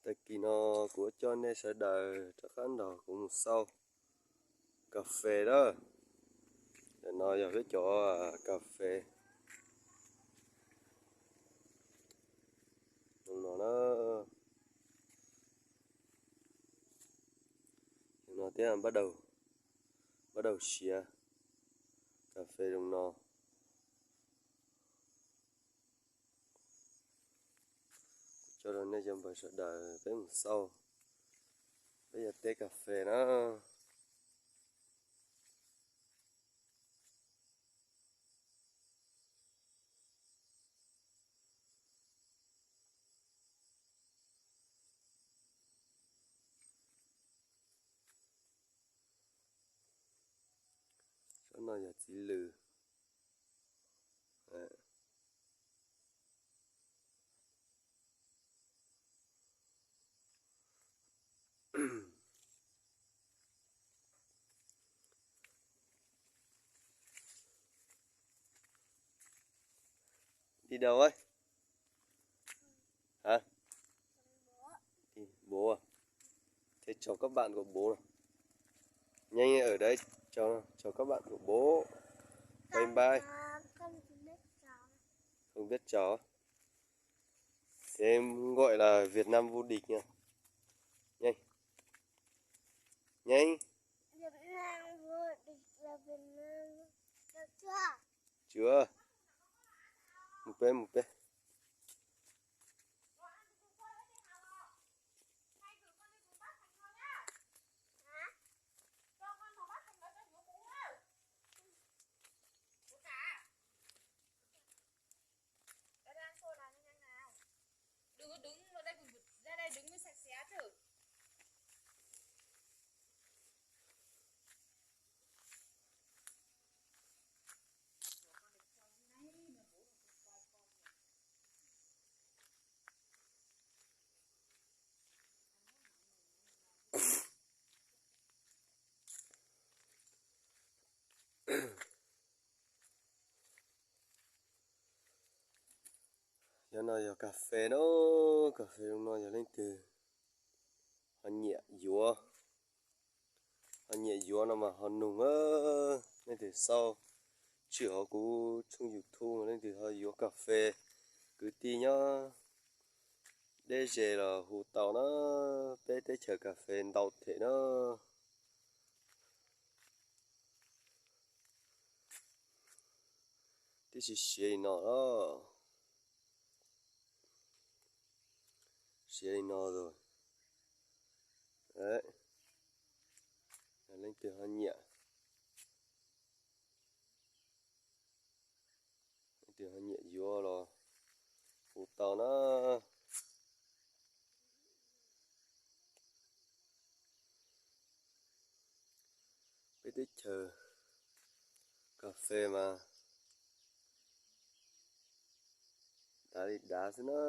Tag kis no kuv coj nej sawv daws rov qab nrog kuv mus xauj kas fes lawm. Ntawm no yog peb cov kas fes zoo no na. Zoo no thiab, npaj daug siav. Kas fes zoo no. Kuv coj rau nej cov npawg sawv daws peb mus xauj peb cov teb kas fes na. Tsob no yog txiv lws. Đi đâu ấy? Hả? Đi bộ à? Thế chào các bạn của bố nào. Nhanh ở đấy, chào, chào các bạn của bố. Bye bye. Không biết chào. Thế gọi là Việt Nam vô địch nha. Nhanh. Nhanh. Việt Nam vô địch là Việt Nam vô địch chưa? Chưa. Một bên, một bên. Đừng có đứng ở đây, ra đây đứng mới sạch sẽ chứ. Cov no yog kas fes na, kas fes zoo no yog leej twg ho nyiam yuav, ho nyiam yuav no mas ho nug na. Leej twg xauj tshwm hauv kuv tshooj YouTube mas leej twg ho yuav kas fes, kwv tij nyob deb zes los hu tau na, peb teb chaws kas fes ntau them na. Twb siav siav li no los, siav li no lawm. Leej twg ho nyiam, leej twg ho nyiam yuav los hu tau na. Peb teb chaws kas fes mas dav li dav xwb na.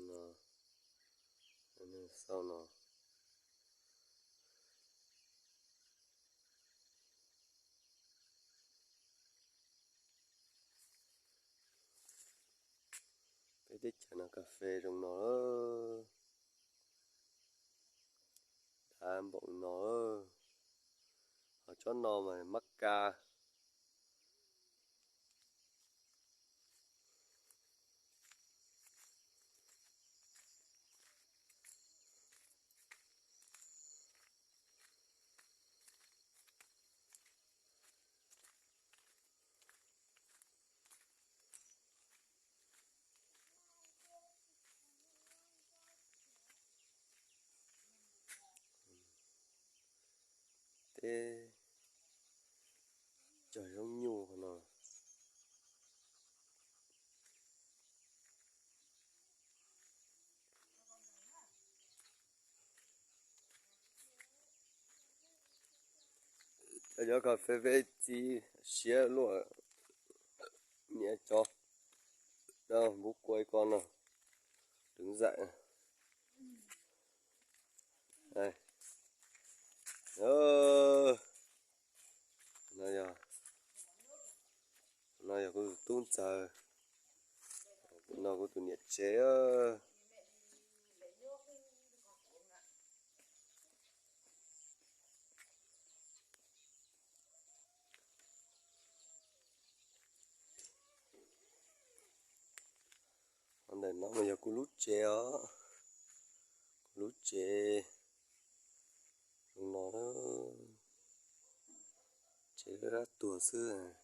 No, xauj no. Peb teb chaws no kas fes zoo no, dav npaum no. Ho tsob no mas mab ka. Teb cog zoo nyuj no. Cov kas fes peb txiv siav luaj, niam cov, npub kua ib ko no, đứng dậy. Đây. Ơ, no yog, no yog Kuv tus tub ntxawg, no kuv tus niam tsev. Ntawm no yog kuv lub tsev os, kuv lub tsev no, tsev dab tuag xwb.